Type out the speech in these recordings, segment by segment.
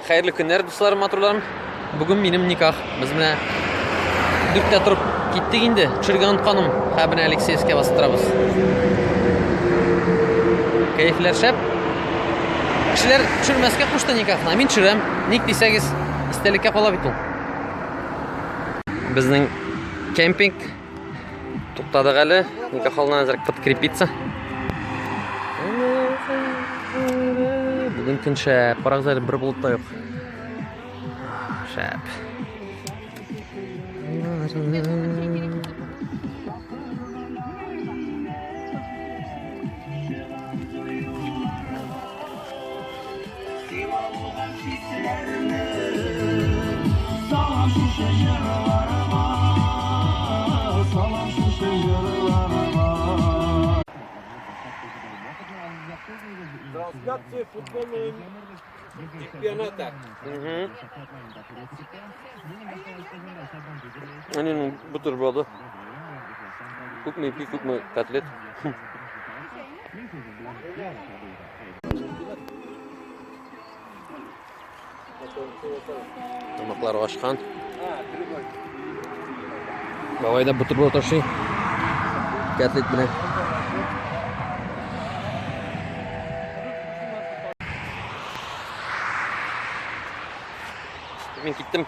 Хәерле көннәр, дусларым, матурларым. Бүген минем никах. Без менә дүрттә торып киттек инде. Төшергә онытканым. Хә менә Алексеевскә басып торабыз. Кәефләр шәп. Кешеләр төшермәскә кушты никахны. Ә мин төшерәм. Ник дисәгез, истәлеккә кала бит ул. Безнең кемпинг туктадык әле. Никах алдыннан әзрәк подкрепиться. Бүген көн шәп. Карагыз әле, бер болыт та юк. Шәп. Трансляция футбольного чемпионата. Әнинең бутерброды. Күпме ипи, күпме котлет. Тамаклар ачкан. Бабай да бутерброд ашый. Котлет белән. Мин киттем.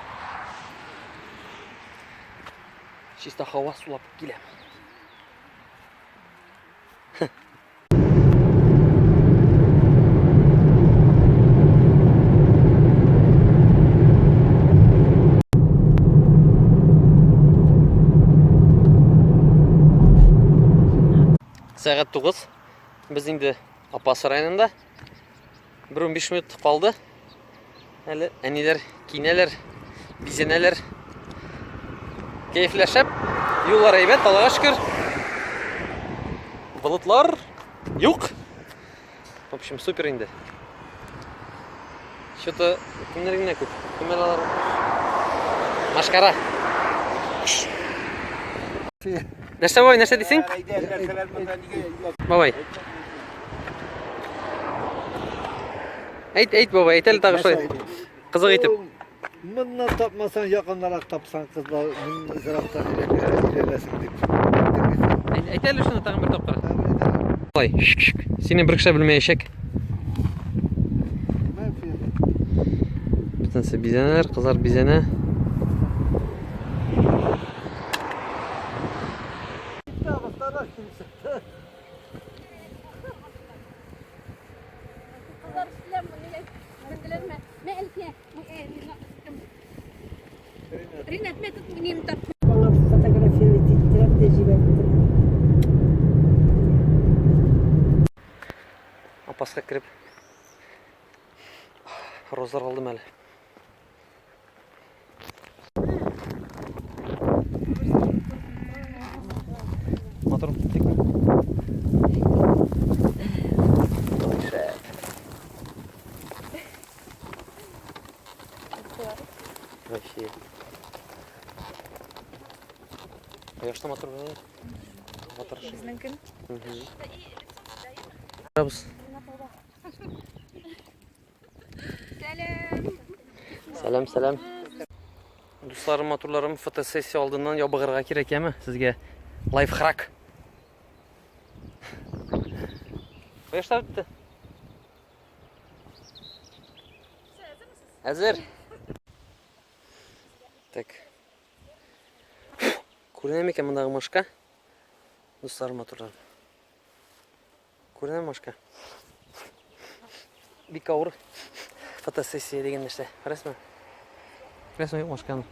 Чиста һава сулап киләм. Сәгать 9. Без инде Апас районында. Бер 15 минут калды. Әле әниләр киенәләр, бизәнәләр. Кәефләр шәп. Юллар әйбәт, Аллага шөкер. Болытлар юк. В общем, супер инде. Что-то кемнәр генә күп. Кемнәр алар? Машкара. Нәрсә бабай, нәрсә дисең? Бабай. Әйт, әйт, бабай, әйт әле тагы шулай. Кызык итеп. Моннан тапмасаң, якыннарак тапсаң, кызлар, ерактан өйләнәсең дип. Әйт, әйт әле шуны тагын бер тапкыр. Шулай, шк-шк. Сине бер кеше белмәячәк. Бөтенесе бизәнәләр, кызлар бизәнә. Аңа фотографировать иттерәм дә җибәрттерәм. Апаска кереп розлар алдым әле. Матур киттекме? Шәп. Вообще. Кояшта матур белән. Матур. Безнең көн. Барабыз. Сәлам. Сәлам, сәлам. Дусларым, матурларым, фотосессия алдыннан ябыгырга кирәк, яме? Сезгә лайфхак. Кояшлар бетте. Әзер. Так. Күренә микән мондагы машка? Дусларым, матурларым. Күренә машка. Бик авыр фотосессия дигән нәрсә. Рәсме? Рәсме юк машканы.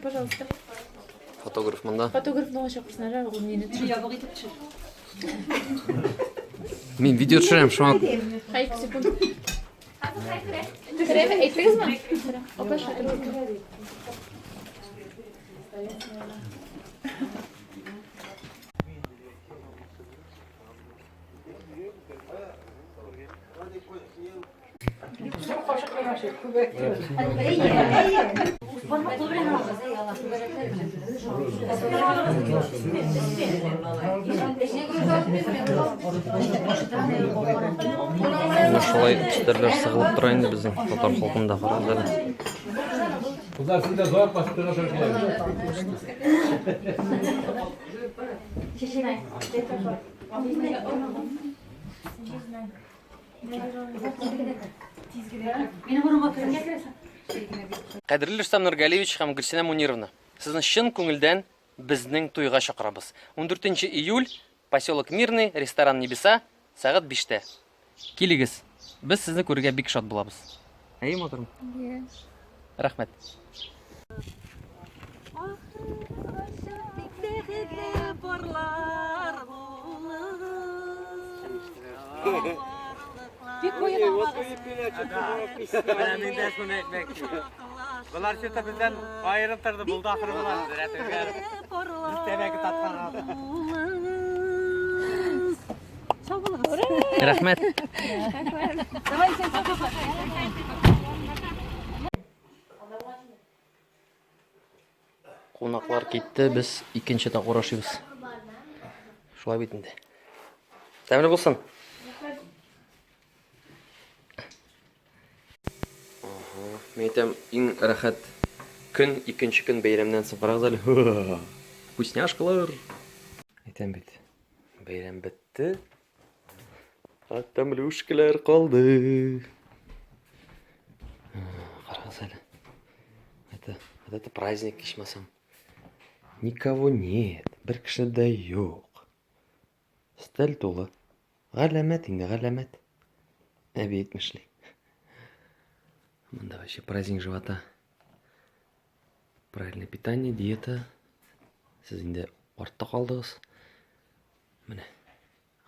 Пожалуйста. Фотограф монда. Фотограф новый чакырсыннар, ул мине төшер. Ябык итеп төшер. Мин видео төшерәм, шуңа. Хәй, секунд. Төшерәме, әйттегезме? Опа, Кашык белән ашый, күбрәк түгел. Менә шулай өстәлләр сыгылып тора инде безнең татар халкында карагыз әле. Кызлар син дә зур басып тора шулай. Кадерле Рөстәм Нургалиевич һәм Гөлсинә Мунировна, сезне чын күңелдән безнең туйга чакырабыз. 14 июль, поселок Мирный, ресторан Небеса, сәгать 5тә. Килегез, без сезне күрергә бик шат булабыз. Әйе, матурым? Рәхмәт. Бик бәхетле парлар булыгыз. Бик куен алмагыз. Менә мин дә шуны әйтмәкче. Болар что-то бездән аерым торды, булды ахыры болар. Парлар Тәмәке таткан. булыгыз. Сау булыгыз. Рәхмәт. Давай син сау бул. Кунаклар китте, без икенче тапкыр ашыйбыз. Шулай бит инде. Тәмле булсын. Мин әйтәм, иң рәхәт көн икенче көн бәйрәмнән соң карагыз әле. Вкусняшкалар. Әйтәм бит. Бәйрәм бетте. Ә тәмлүшкәләр калды. Карагыз әле. Это, вот это праздник, ичмасам. Никого нет, бер кеше дә юк. Өстәл тулы. Галәмәт инде, галәмәт. Әби әйтмешли. Монда вообще праздник живота. Правильное питание, диета. Сез инде артта калдыгыз. Менә.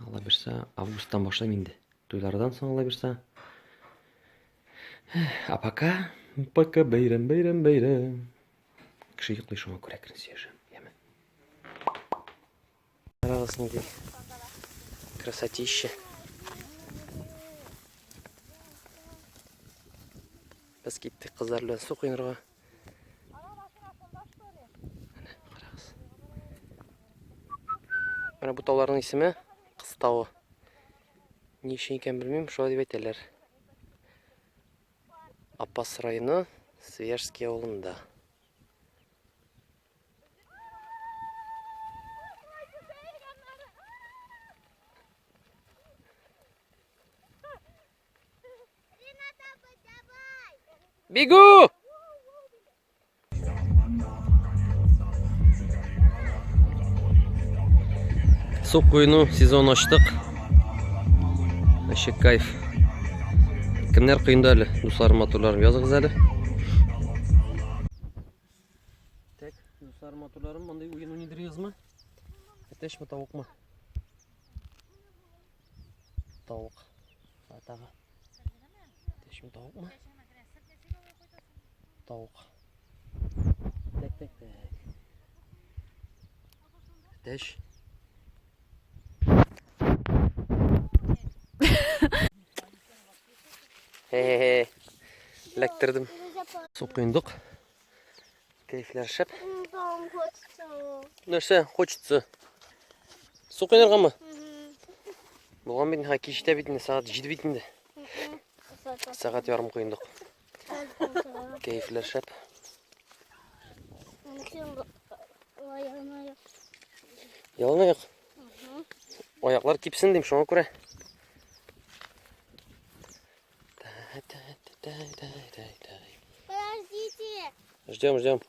Алла бирсә, августтан башлыйм инде. Туйлардан соң Алла бирсә. А пока, пока бәйрәм, бәйрәм, бәйрәм. Кеше йоклый шуңа күрә әкрен сөйләшәм. Яме. Карагыз нинди красотища. Без киттек кызлар белән су коенырга. Әнә, карагыз. Менә бу тауларның исеме Кыз тавы. Ни өчен икән белмим, шулай дип әйтәләр. Апас районы Свияжский авылында. Бегу! Су коену сезон ачтык. Вообще кайф. Кемнәр коенды әле? Дусларым, матурларым, языгыз әле. Так, дусларым, матурларым, мондый уен уйныйдырыгызмы? Әтәчме, тавыкмы? Тавык. Атага. Әтәчме, тавыкмы? Тавык. Так, так, так. Әтәч. Хе-хе-хе. Эләктердем. Су коендык. Кәефләр шәп. Нәрсә хочется? Су коеныргамы? Булган бит, кич тә бит инде, сәгать 7 бит инде. Сәгать ярым коендык. Кәефләр шәп. Ялан аяк. Аяклар кипсен дим, шуңа күрә. Подождите. Ждем, ждем.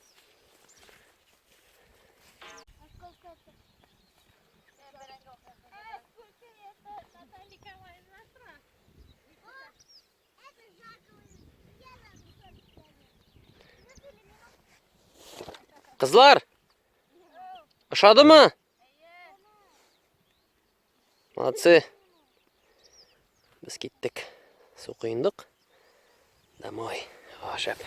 Кызлар! Ошадымы? Молодцы. Без киттек. Су коендык. Домой. О, шәп.